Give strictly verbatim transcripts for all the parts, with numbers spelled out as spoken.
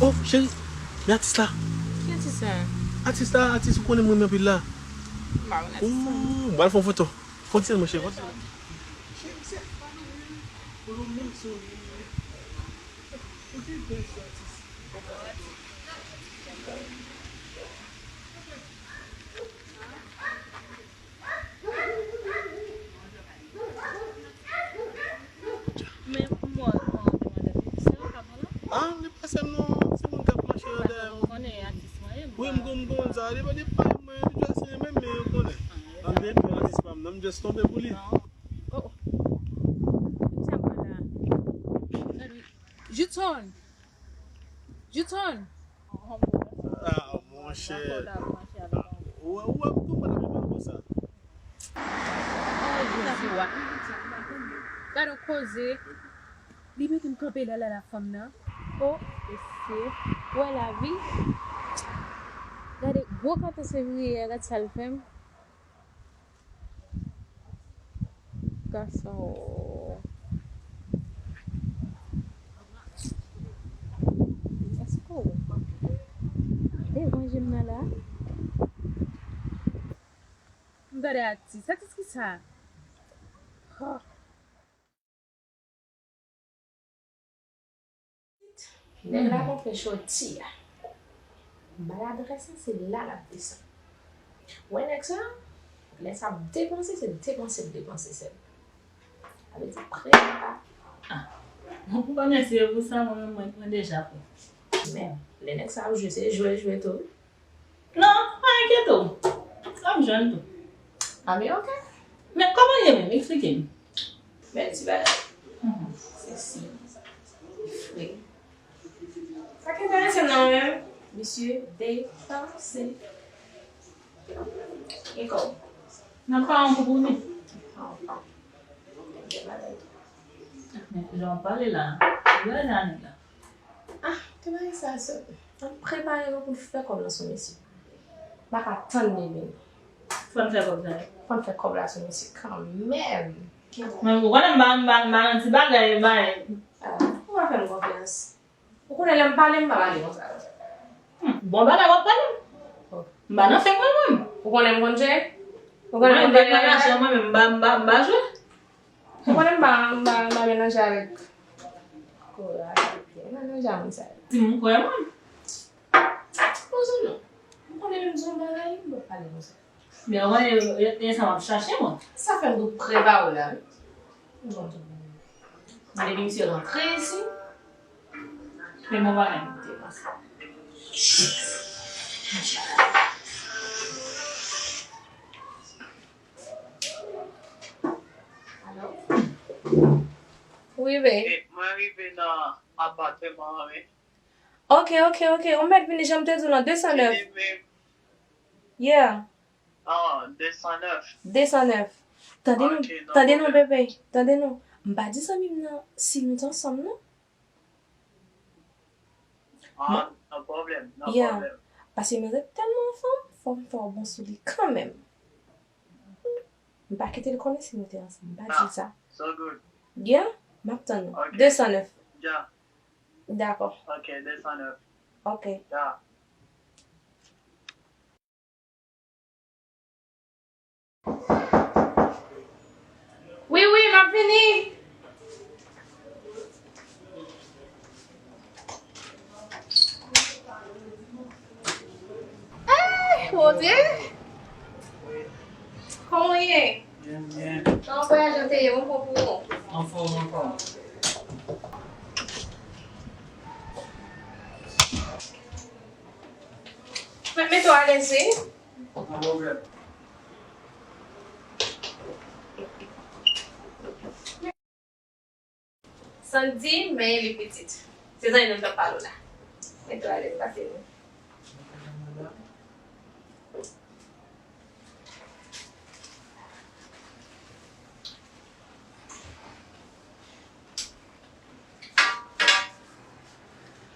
Oh, cheri, men atis la. Ki atis sa? Atis la, atis ou konnen m renmen anpil la. M pa konn atis sa. Ooh, m pral fè yon foto. Fon ti sèl, monchè, fon ti sèl. Cheri, se pa nou menm, se yon menm. Ou te bèl sou atis. Men pou mwen, mwen te mande pou misye, ou ka pran la? Ah, li pa sè m non, se moun k ap mache yo dèyè m. Ou konnen atis mwen ye, m wi, m pa konn, m konn sa, li pa de pa mwen, li just renmen m, men ou konnen. An verite, atis pa m nan, m just tonbe pou li. Oh, oh. Sa m pran la. Gad wi. Juton! Juton! Ah, monchè. Ou, ou ap tou mwen ap pran konsa. Oh, Jezi, wa. Gade yon koze. Li mete m kanpe la, la, la, fanm nan. Oh, mesye. Wè lavi. Gade gwo katrè fevriye a, gad sa l fè m. Gason. Èske w devan je m nan la? M gade atis. Atis ki sa? Hò. Nèg la konn fè sòti a. M ba l adrès la, se la l ap desann. Wè nèg sa, lè sa ap depanse, se depanse l depanse sèl. Sa vle di prepa. Ah. Ou konnen se pou sa mwen menm mwen, mwen deja pran. Men, lè nèg sa ap jwe, se jwe l jwe tou. Non, pa enkyete w. L ap jwenn tou. Ah, men oke. Men kòman l ye menm? Eksplike m. Men ti bagay. Mhm. Se si. Li fre. Sa k enterese m nan mwen menm, misye depanse. E kòb. Nan pa yon kou pou li. Pa yon kou. Gen bagay tou. Men jan w pale la, ou wè jan nèg la. Ah, te bagay sa sèl. Ann prepare nou pou n fè kòb lan sou mesye. M pa ka tann li vini. Fò n fè kòb sa. Fò n fè kòb la sou mesye kanmenm. Men ou konnen m pa, m pa, m pa nan ti bagay, bay. Ah, ou pa fè m konfyans. Ou konnen lè m pale, m pa pale konsa, konsa. Hmm, bon bagay w ap pale. Oh. M pa nan fèk mwen menm. Ou konnen m konn jwe? Ou konnen m konn pale nan lajan mwen menm, m pa, m pa, m pa jwe. Ou konnen m pa, m pa, m pa melanje avèk koraz, epi melanje a moun sa yo. Si m kwè mwen. Poze non. M konnen menm se yon bagay, m p ap pale konsa. Men ou konnen, e, e, e sa m ap chache mwen. Sa fè m tou prepare w la, wi. Bon, depi misye rantre isi, men bon bagay m te panse. Alo? Wi, be. E, mwen rive nan apatman an, wi. Ok, ok, ok. Ou mèt vini, jan m te di w lan, de san nèf. Vini, men. Yeah. Ah, de san nèf. De san nèf. Tande nou, ok, tande nou, bebe. Tande nou. M pa di zanmi m nan si nou t ansanm, non. Ah, no problem, no problem. Paske mwen tèlman anfòm, fò m fè yon bon sou li kanmenm. M pa kite l konnen si nou te ansanm. M pa di l sa. So good. Yeah, m ap tann ou. Ok. De san nèf. Yeah. Dakò. Ok, de san nèf. Ok. Yeah. Wi, wi, m ap vini. Ay, Bondye! Kòman w ye? Byen, byen. Kòman vwayaj lan te ye? Mwen bon pou ou. Anfòm, anfòm. Mwen mete w alèz, wi. Pa pwoblèm. Sandy, men li pitit. Se zanmi nou t ap pale w la. Mete w alèz, pase nou.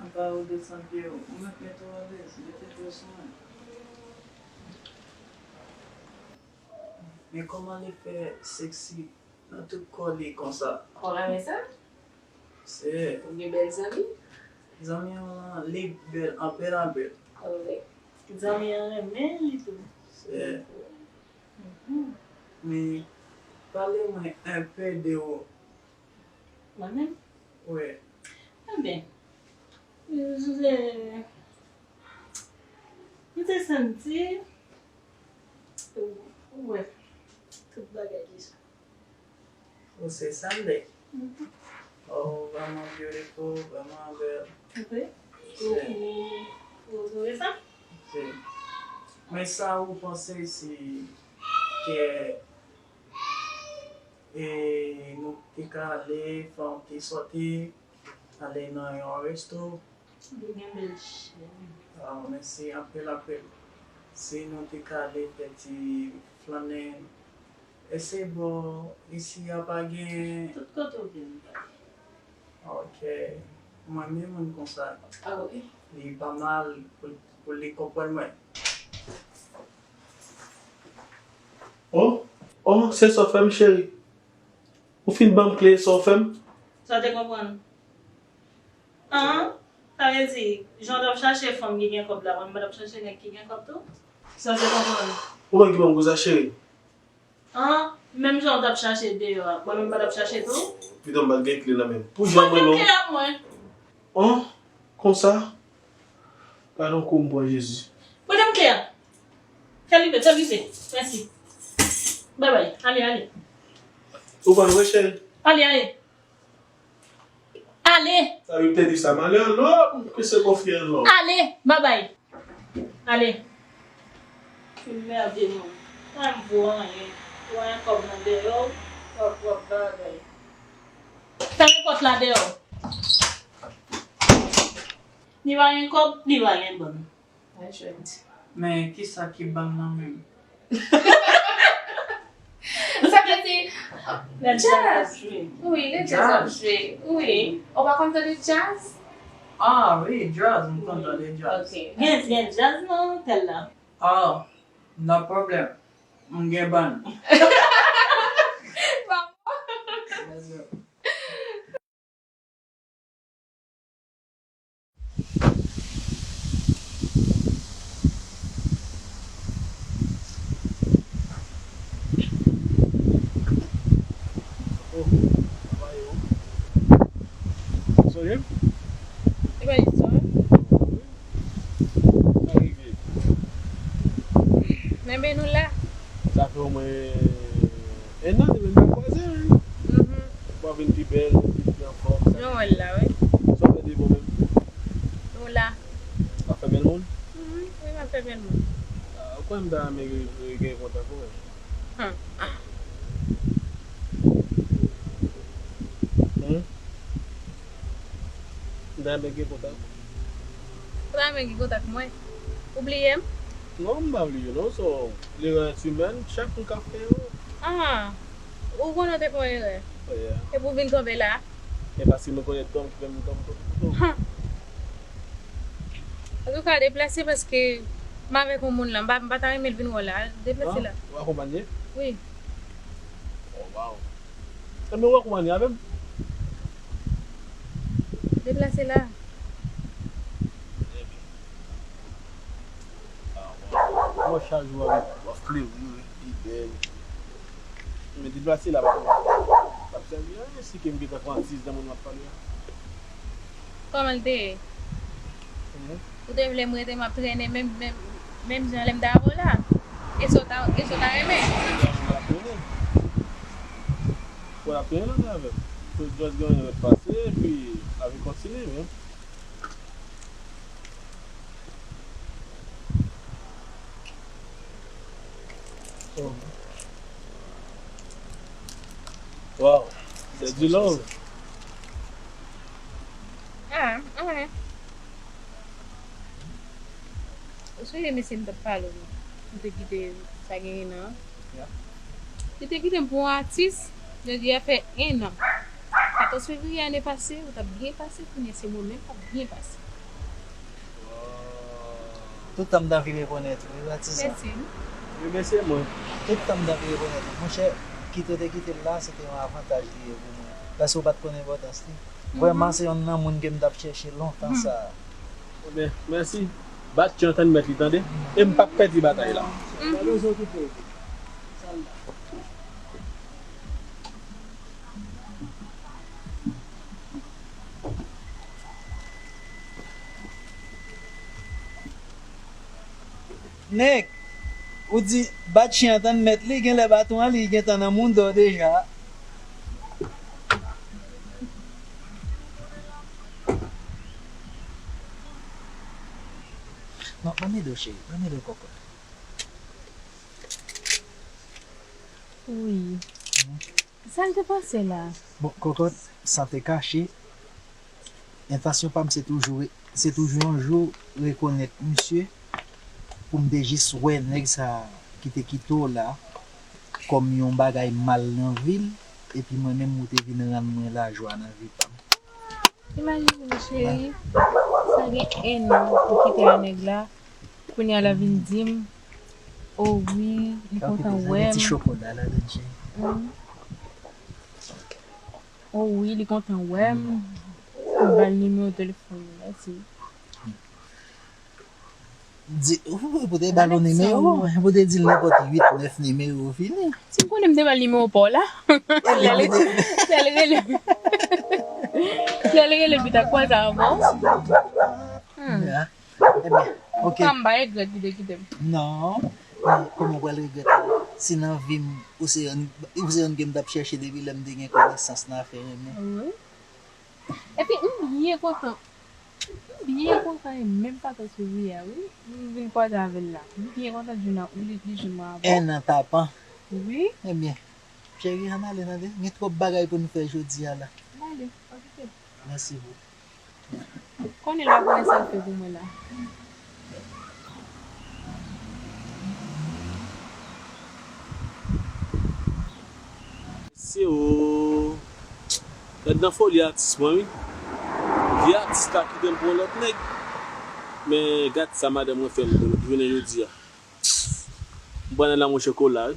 Apa ou desann pye w, ou mèt mete w alèz, mete pye w sou mwen. Men kòman li fè seksi nan tout kò li konsa? Kò la men sa? Se. Ou gen bèl zanmi? Zanmi an, li bèl anpil, anpil. Wi. Zanmi an renmen li tou. Se. Mhm. Men, pale mwen enpe de ou. Mwen menm? Wi. Enben, m te, m te santi, ou wè, tout bagay deja. Ou se sanble. Mhm. Oh, vrèman beautiful, vrèman bèl. Wi. Ou, ou, ou twouve sa? Si. Men sa ou panse si ke, e, nou te ka ale fè yon ti sòti, ale nan yon resto? Li gen bèl chen. Ah, mèsi anpil, anpil. Si nou te ka ale fè ti flannen, èske bò isi a pa gen? Tout kote w vle m pral. Ok. Mwen menm moun konsa. Ah wi. Li pa mal pou, pou li konprann mwen. Oh, oh, se sa w fè m, cheri. Ou fin ban m kle, sa w fè m? Sa w te konprann? An? Sa vle di, jan w t ap chache fanm ki gen kòb la, mwen m t ap chache nèg ki gen kòb tou? Sa w te konprann? Ou menm ki ban m kle sa, cheri? An? Menm jan w t ap chache deyò a, mwen menm m t ap chache tou? Pito m pa t gen kle nan men m. Pou jan mwen menm. Mwen gen kle ak mwen. An? Konsa? Gadon kou m pran, Jezi. Pote m kle a. Fè l rive, fè l rive. Mèsi. Babay. Ale, ale. Ou konn wè, cheri? Ale, ale. Ale! Sa vle te di sa, m ale an lò, ke se konfye an lò. Ale, babay. Ale. Fin mède nou. Pa m vo anyen. Ou anyen kòb nan deyò, w ap, w ap bagay. Fèmen pòt la deyò. Li pa gen kòb, li pa gen bann. Men kisa ki bann nan menm? Sa vle di, le jazz ap jwe. Wi, le jazz ap jwe. Wi. Ou pa konn tande jazz? Ah wi, jazz, m konn tande jazz. Ok. Gen, gen jazz nan otèl la. Ah, no problem. M gen bann. Let's go. Oh, sa va yo? Ou sonje m? E pa istwa. Sa rive? Enben nou la. Sa fè omwen en an depi n pa kwaze, wi. Mhm. Ou pa vin pi bèl, ou vin pi anfòm. Jan w wè l la, wi. Sa w fè de bon menm? Nou la. W ap fè bèl moun? Mhm, wi, m ap fè bèl moun. Ah, ou kwè m ta renmen re-, re-, gen kontak ou menm? Hmm. Hmm? M ta renmen gen kontak ou. Ou ta renmen gen kontak mwen? Ou bliye m? Non, m pa bliye w non, so, lerè est imèn, chak moun ka fè yo. Ah, ou konnen w te fè yon erè. Oh, yeah. Epi w vin kanpe la. E paske mwen konnen tò m ki fè m kanpe kote tou. Huh. Antouka, deplase paske m avèk yon moun la, m pa, m pa ta renmen l vin wè w la. Deplase la. Ou akonpanye? Wi. Oh, wow. Enben, ou akonpanye avè m? Deplase la. Ebyen. Ah, wow. Mwen chak jou w ap, w ap fleri, w pi bèl. Men deplase la, pa, pa, pa sèvi anyen si ke m gentan fè antiz nan moun m ap pale a. Kòman l te ye? Mhm. Ou te vle m rete m ap trennen menm, menm, menm jan lè m t avè w la? E sa w ta, e sa w ta renmen? Fò n ap trennen. Fò n ap trennen nan avè m. Fò just gen yon lòt pase, epi lavi kontinye, men. Oh. Wow, c'est du love. Ah, ouais. Ou sonje mesye m t ap pale w, m te kite sa gen en an. Yeah. Li te kite m pou yon atis, jodi a fè en an. Katòz fevriye ane pase, ou t ap byen pase, kounye a se mwen menm k ap byen pase. Tout tan m t anvi rekonèt ou, wi, Batizan. Mèsi. Wi, men se mwen. Tout tan m t anvi rekonèt ou. Monchè, kite w te kite l la, se te yon avantaj li ye pou mwen. Paske ou pa t konn enpòtans li. Vrèman, se yonn nan moun ke m t ap chèche lontan sa a. Ebyen, mèsi. Bat chan antann mèt li, tande. E m p ap pèdi batay la. Nèg, ou di bat chen an tann mèt li, genlè baton an li gentan nan mouda w deja. Non, ban m ede w cheri, ban m ede w kòkòt. Wi. Sa l te pase la? Bon, kòkòt, san te kache, entansyon pa m se toujou, se toujou yon jou rekonèt misye, pou m te jis wè nèg sa a ki te kite w la kòm yon bagay mal nan vi l, epi mwen menm ou te vin rann mwen lajwa nan vi pa m. Imajine w, cheri, sa gen enn an ou kite a nèg la, kounye a l ap vin di m, o wi, li kontan wè m. Gen ti chokola ladan, cheri. Mm. O wi, li kontan wè m. M ba l nimewo telefòn li, mèsi. Di, ou pou te ba l yon nimewo, ou te di l nenpòt uit, nèf nimewo, fini. Si m konnen m te ba l nimewo pa w la. Lè l, lè l rele, lè l rele m, li ta kwaze avè w. Hmm. Ya. Ebyen, ok. Sa m pa regrèt li te kite m. Non. Men kòman w pral regrèt la? Si nan vi m, ou se yonn, ou se yonn ke m t ap chèche depi lè m te gen konesans nan afè renmen. Wi. Epi, m byen kontan. M byen kontan e menm patan sou vi a, wi. M vin kwaze avè l la. M byen kontan di w nan, li, li jwenn mwen avè w. Enn an tapan. Wi. Ebyen, cheri, ann ale, tande. Gen twòp bagay pou n fè jodi a la. Ann ale, pa kite m. Mèsi bout. Konnen la konnen sa l fè pou mwen la. Mesye o. Gad nan foli atis mwen wi. Vye atis la kite m pou yon lòt nèg. Men gad sa madanm mwen fè m jounen jodi a. M pran nan lanmou chokola wi.